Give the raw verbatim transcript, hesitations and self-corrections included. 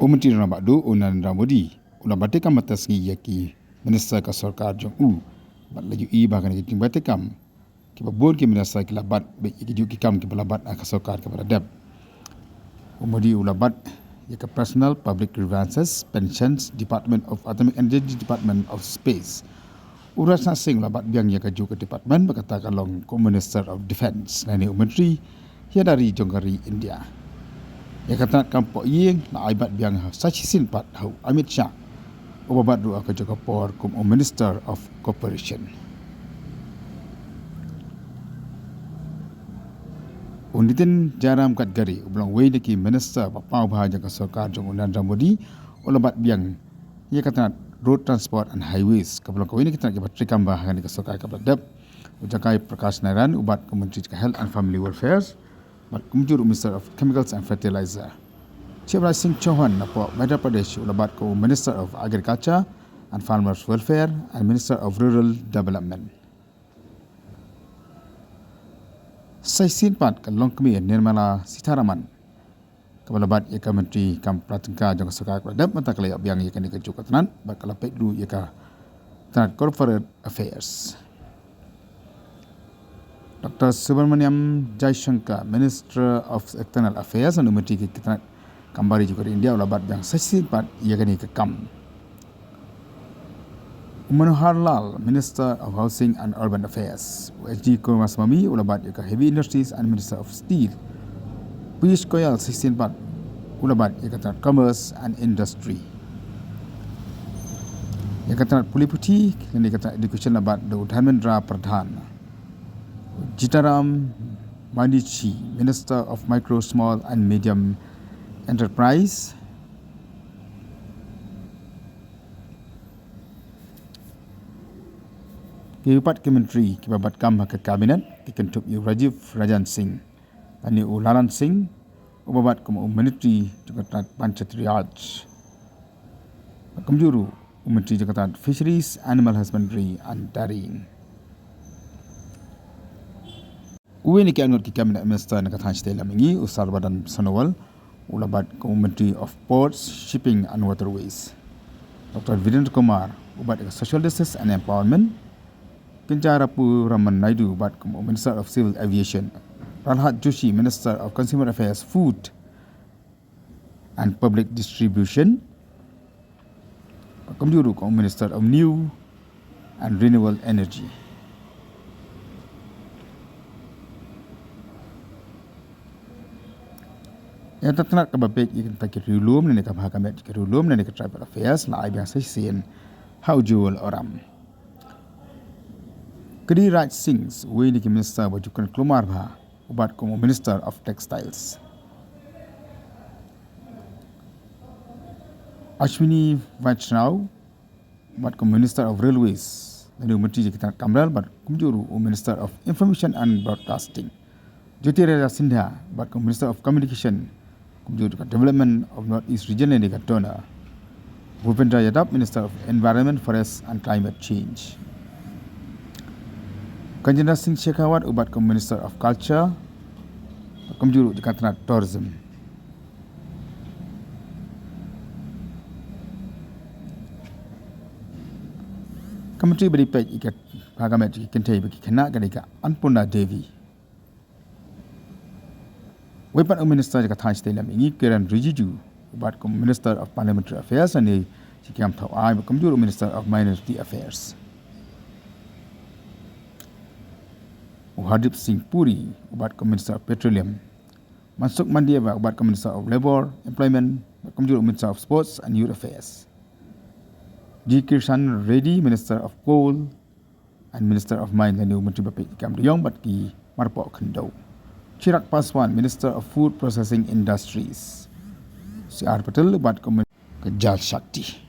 U Myntri Rangbah Duh u Narendra Modi u la bad treikam mynta ka sngi ïa ki minister ka sorkar jong u bad la ïohi ba ha kane ka jingbatai kam kiba bun ki minister ki la bat beit ïa kijuh ki kam kiba la bat ha ka sorkar kaba la dep. U Modi u la bat ïa ka Personnel, Public Grievances, Pensions, Department of Atomic Energy, Department of Space. U Rajnath Singh u la bat biang ïa kajuh ka department bad kata ka long kum u Minister of Defence lane u Myntri ïa ka ri jong ka ri India. Ïa ka tnat kam pohïing la ai bat biang ha u sa shisien pat ha u Amit Shah uba bat ruh ha kajuh ka por kum u Minister of Cooperation. U Nitin Jairam Gadkari uba long uwei na ki minister ba paw bha jong ka sorkar jong u Narendra Modi u la bat biang ïa ka tnat Road Transport and Highways kaba long kawei na ki tnat kiba treikam bha ha kane ka sorkar kaba la dep. U Jagai Prakash Narayan u bat kum u Myntri ka Health and Family Welfare bad kumjuh ruh u Minister of Chemicals and Fertilizer. Shivraj Singh Chauhan napoh Madhya Pradesh u la bat kum u Minister of Agriculture and Farmers Welfare and Minister of Rural Development. Sa shisien pat ka longkmie Nirmala Sitharaman kaba la bat ïa ka Myntri kam pra tyngka jong ka sorkar kaba la dep mynta ka la ïoh biang ïa kane kajuh ka tnat bad ka la peit ruh ïa ka tnat Corporate Affairs. Doctor Subramaniam Jaishankar, Minister of External Affairs, lane u Myntri ki tnat kam bari jong ka ri India u la bat biang sa shisien pat ïa kane ka kam. U Manohar Lal, Minister of Housing and Urban Affairs, u H D Kumaraswamy u la bat ïa ka Heavy Industries and Minister of Steel. Piyush Goyal sa shisien pat u la bat ïa ka tnat Commerce and Industry. Ïa ka tnat pule puthi lane ka tnat education la bat da u Dharmendra Pradhan. Jitaram Manikya, Minister of Micro, Small and Medium Enterprise. Kiwei pat ki myntri kiba bat kam ha ka cabinet ki kynthup ïa u Rajiv Ranjan Singh lane u Lalan Singh uba bat kum u Myntri jong ka tnat Panchayati Raj. Kumjuh ruh u Myntri jong ka tnat Fisheries, Animal Husbandry and Dairying. Uwei na ki arngut ki cabinet minister na ka thaiñ shatei lam mihngi, u Sarbanan Sonowal, u la bat kum u Myntri of Ports, Shipping and Waterways. Doctor Virendra Kumar u bat ka Social Justice and Empowerment. Kijaarapu Ramman Naidu u bat kum u Minister of Civil Aviation. Pralhad Joshi, Minister of Consumer Affairs, Food and Public Distribution. Kumjuh ruh kum u Minister of New and Renewable Energy. Ïa ka tnat kaba peit ïa kata ki riewlum lane kaba ha ka met ki riewlum lane ka Tribal Affairs la ai biang sa shisien ha u Jewel Oram. Giriraj Singh, uwei na ki minister ba ju kren kulmar bha, u bat kum u Minister of Textiles. Ashwini Vaishnaw u bat kum u Minister of Railways lane u Myntri jong ka tnat kam rel bad kumjuh ruh u Minister of Information and Broadcasting. Jyotiraditya Scindia u bat kum u Minister of Communication, kumjuh ruh ka Development of North East Region lane ka DoNER. Bhupendra Yadav, Minister of Environment, Forest and Climate Change. Gajendra Singh Shekhawat u bat kum u Minister of Culture, kumjuh ruh jong ka tnat Tourism. Ka myntri ba dei peit ïa ka, ha ka met ki kynthei bad ki khynnah ka dei ka Annpurna Devi. Wei pat u Minister jong ka thaiñ shatei lam mihngi, Kiren Rijiju, u bat kum u Minister of Parliamentary Affairs lane ki kam thaw aiñ, bad kumjuh ruh u Minister of Minority Affairs. U Hardeep Singh Puri u bat kum u Minister of Petroleum. Mansukh Mandaviya u bat kum u Minister of Labour, Employment, bad kumjuh ruh u Minister of Sports and Youth Affairs. G Kishan Reddy, Minister of Coal and Minister of Mines, lane u Myntri ba peit ki kam da ïong bad ki marpoh khyndew. Chirag Paswan, Minister of Food Processing Industries. C R Patel u bat kum u Minister ka Jal Shakti.